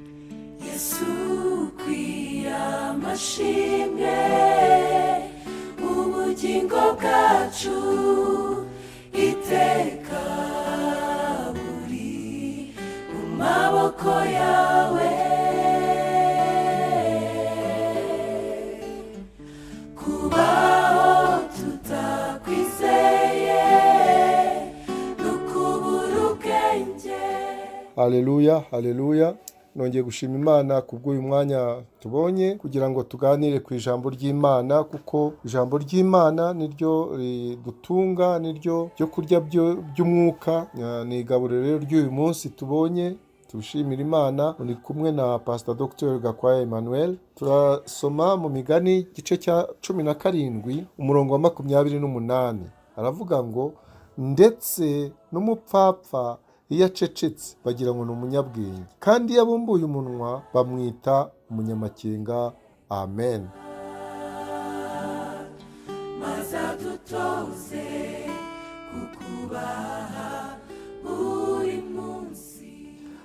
Yesu ukwiye amashimwe, ubugingo bwacu iteka buri mu maboko yawe. Kubaho tutakwizeye ni ukubura ubwenge. Haleluya, haleluya! Nongeye gushima Imana kubw'uyu mwanya tubonye kugira ngo tuganire ku ijambo ry'Imana, kuko ijambo ry'Imana niryo ridutunga, niryo byo kurya by'umwuka. Ni igaburo rero ry'uyu munsi tubonye, tushimira Imana. Uri kumwe na Pastor Dr Gakwaya Emmanuel. Turasoma mu Migani igice cya 17, umurongo wa 28. Aravuga ngo: "Ndetse n'umupfapfa iyo acecetse bagira ngo ni umunyabwenge, kandi iyo abumbuye umunwa bamwita umunyamakenga." Amen. Maze adutoze kukubaha buri munsi.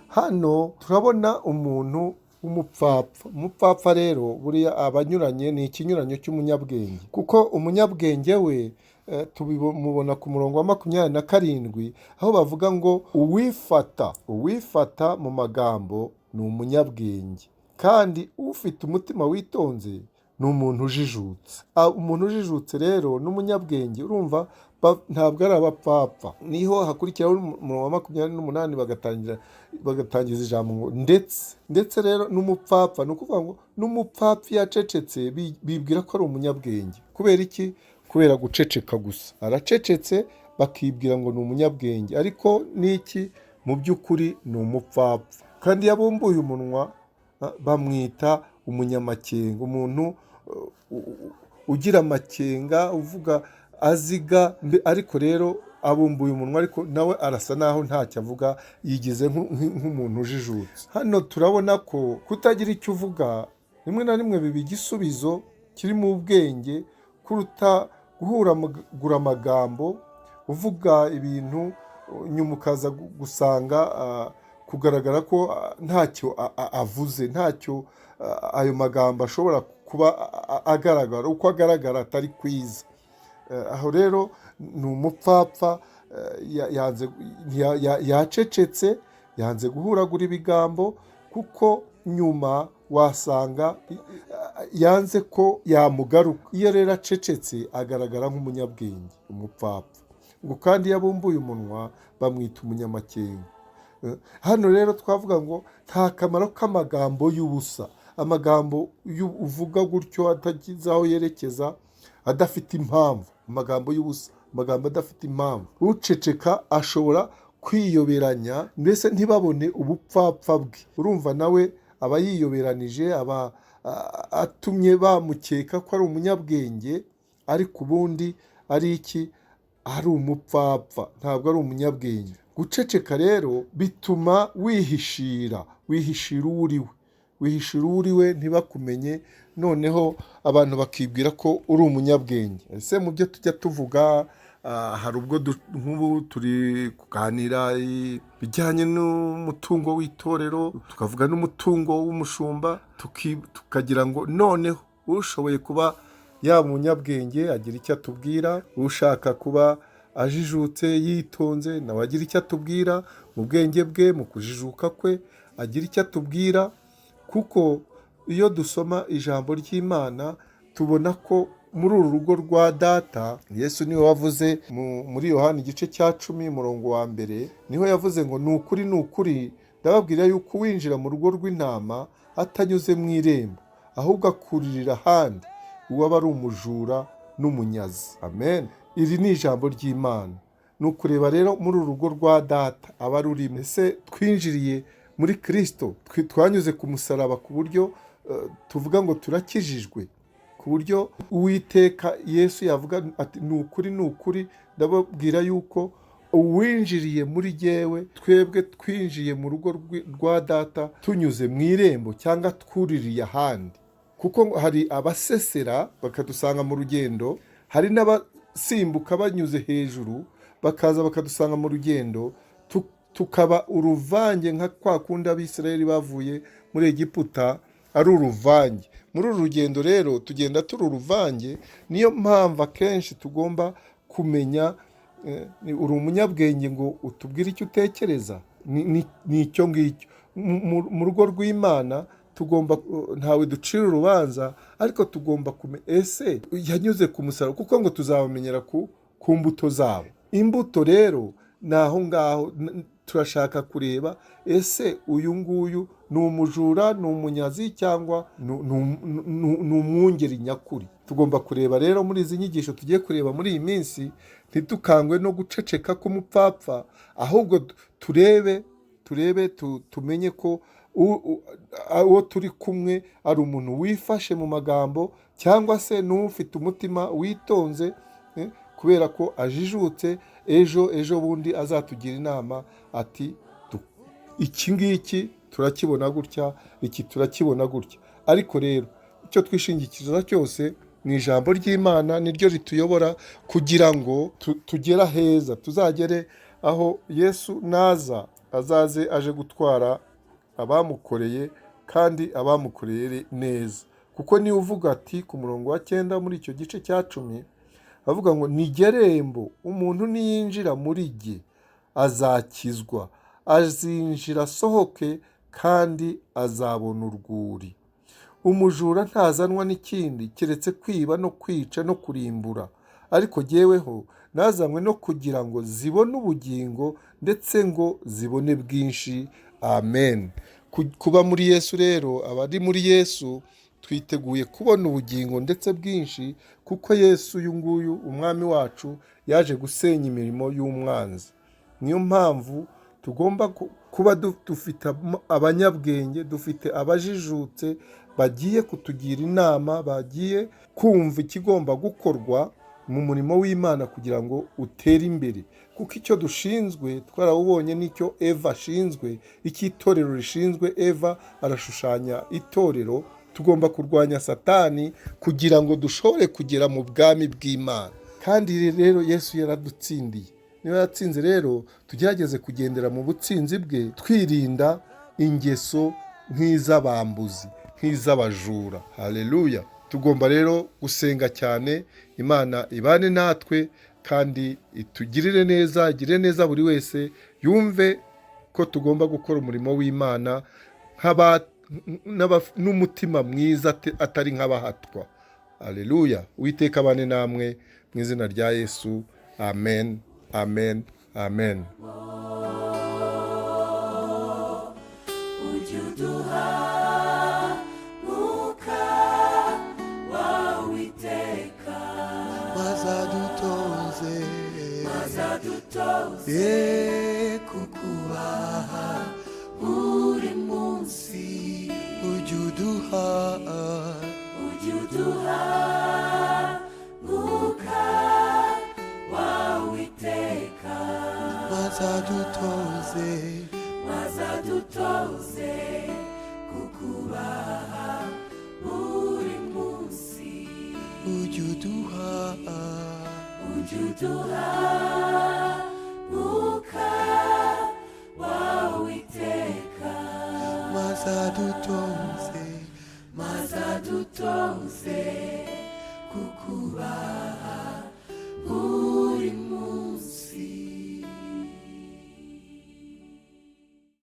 Hano turabona umuntu w'umupfapfa. Umupfapfa rero buriya aba anyuranye, ni ikinyuranyo cy'umunyabwenge, kuko umunyabwenge we tubimubona ku murongo wa 27, aho bavuga ngo: "Uwifata mu magambo ni umunyabwenge, kandi ufite umutima witonze ni umuntu ujijutse." Umuntu ujijutse rero n'umunyabwenge, urumva ntabwo ari abapfapfa. Niho hakurikiraho umurongo wa 28, bagatangiza ijambo ngo "ndetse". Ndetse rero n'umupfapfa, ni ukuvuga ngo n'umupfapfa iyo acecetse bibwira ko ari umunyabwenge. Kubera iki? Kubera guceceka gusa. Aracecetse bakibwira ngo ni umunyabwenge, ariko n'iki? Mu by'ukuri ni umupfapfa. Kandi iyo abumbuye umunwa bamwita umunyamakenga, umuntu ugira amakenga, uvuga aziga, ariko rero abumbuye umunwa, ariko nawe arasa naho ntacyo avuga, yigize nk'umuntu ujijutse. Hano turabona ko kutagira icyo uvuga rimwe na rimwe biba igisubizo kiri mu bwenge kuruta guhuragura amagambo, uvuga ibintu nyuma ukaza gusanga kugaragara ko ntacyo avuze, ntacyo ayo magambo ashobora kuba agaragara uko agaragara atari kwiza. Aho rero ni umupfapfa, yacecetse, yanze guhuragura ibigambo, kuko nyuma wasanga yanze ko yamugaruka. Iyo rero acecetse agaragara nk'umunyabwenge, umupfapfa ngo kandi iyo abumbuye umunwa bamwita umunyamakenga. Hano rero twavuga ngo nta kamaro k'amagambo y'ubusa, amagambo uvuga gutyo atagize aho yerekeza, adafite impamvu, amagambo y'ubusa, amagambo adafite impamvu. Uceceka ashobora kwiyoberanya, mbese ntibabone ubupfapfa bwe. Urumva nawe aba yiyoberanije, aba atumye bamukeka ko ari umunyabwenge, ariko ubundi ari iki? Ari umupfapfa, ntabwo ari umunyabwenge. Guceceka rero bituma wihishira, wihishira uwo uri we, wihishira uwo uri we ntibakumenye, noneho abantu bakibwira ko uri umunyabwenge. Ese mu byo tujya tuvuga, hari ubwo nk'ubu turi kuganira ibijyanye n'umutungo w'itorero, tukavuga n'umutungo w'umushumba, tukagira ngo noneho ushoboye kuba yaba umunyabwenge agira icyo atubwira, ushaka kuba ajijutse yitonze nawe agira icyo atubwira mu bwenge bwe, mu kujijuka kwe agira icyo atubwira. Kuko iyo dusoma ijambo ry'Imana tubona ko muri uru rugo rwa data, Yesu niwe wavuze muri Yohani igice cya 10 umurongo wa 1, niho yavuze ngo: "Ni ukuri, ni ukuri, ndababwira yuko uwinjira mu rugo rw'intama atanyuze mu irembo, ahubwo akuririra ahandi, uwo aba ari umujura n'umunyazi." Amen. Iri ni ijambo ry'Imana. Ni ukureba rero muri uru rugo rwa data aba rurimo. Ese twinjiriye muri Kirisito, twanyuze ku musaraba ku buryo tuvuga ngo turakijijwe, ku buryo Uwiteka Yesu yavuga ati: "Ni ukuri, ni ukuri, ndababwira yuko uwinjiriye muri jyewe." Twebwe twinjiye mu rugo rwa data tunyuze mu irembo cyangwa twuririye ahandi? Kuko hari abasesera bakadusanga mu rugendo, hari n'abasimbuka banyuze hejuru bakaza bakadusanga mu rugendo. Tukaba uruvange nka kwa kundi Abisirayeli bavuye muri Egiputa ari uruvange. Muri uru rugendo rero tugenda turi uruvange. Niyo mpamvu akenshi tugomba kumenya, uri umunyabwenge ngo utubwire icyo utekereza. Ni icyo ngicyo. Mu rugo rw'Imana tugomba, ntawe ducira urubanza, ariko tugomba kumenya ese yanyuze ku musaraba, kuko ngo tuzabamenyera ku mbuto zabo. Imbuto rero ni aho ngaho turashaka kureba ese uyu nguyu ni umujura, ni umunyazi, cyangwa ni umwungeri nyakuri. Tugomba kureba rero muri izi nyigisho tugiye kureba muri iyi minsi, ntitukangwe no guceceka k'umupfapfa, ahubwo turebe tumenye ko uwo turi kumwe ari umuntu wifashe mu magambo, cyangwa se n'ufite umutima witonze, kubera ko ajijutse, ejo bundi azatugira inama ati iki ngiki turakibona gutya, iki turakibona gutya. Ariko rero icyo twishingikiriza cyose ni ijambo ry'Imana, niryo rituyobora kugira ngo tugere aheza, tuzagere aho Yesu naza azaze aje gutwara abamukoreye, kandi abamukoreye neza. Kuko niwe uvuga ati ku murongo wa 9 muri icyo gice cya 10, avuga ngo ni gerembo, umuntu niyinjira muri jye azakizwa, azinjira asohoke, kandi azabona urwuri. Umujura ntazanwa n'ikindi keretse kwiba no kwica no kurimbura, ariko jyeweho nazanywe no kugira ngo zibone ubugingo, ndetse ngo zibone bwinshi. Amen. Kuba muri Yesu rero, abari muri Yesu twiteguye kubona ubugingo ndetse bwinshi, kuko Yesu uyu nguyu umwami wacu yaje gusenya imirimo y'umwanzi. Niyo mpamvu tugomba kuba dufite abanyabwenge, dufite abajijutse bagiye kutugira inama, bagiye kumva ikigomba gukorwa mu murimo w'Imana kugira ngo utere imbere. Kuko icyo dushinzwe twarawubonye, n'icyo Eva ashinzwe, icyo itorero rishinzwe. Eva arashushanya itorero. Tugomba kurwanya Satani kugira ngo dushobore kugera mu bwami bw'Imana. Kandi rero Yesu yaradutsindiye. Niba yatsinze rero, tugerageze kugendera mu butsinzi bwe, twirinda ingeso nk'iz'abambuzi, nk'iz'abajura. Haleluya. Tugomba rero gusenga cyane, Imana ibane natwe kandi itugirire neza, igirire neza buri wese, yumve ko tugomba gukora umurimo w'Imana n'umutima mwiza, atari nk'abahatwa. Haleluya. Uwiteka abane namwe mu izina rya Yesu. Amen, amen, amen. Ujye uduha Mwuka wawe iteka, mazadutoze mazadutoze kukubaha buri munsi. Ujye uduha, Ujye uduha Mwuka wawe iteka, mazadutoze mazadutoze kukubaha buri munsi. Ujye uduha, Ujye uduha Mwuka wawe iteka, mazadutoze mazadutoze kukubaha.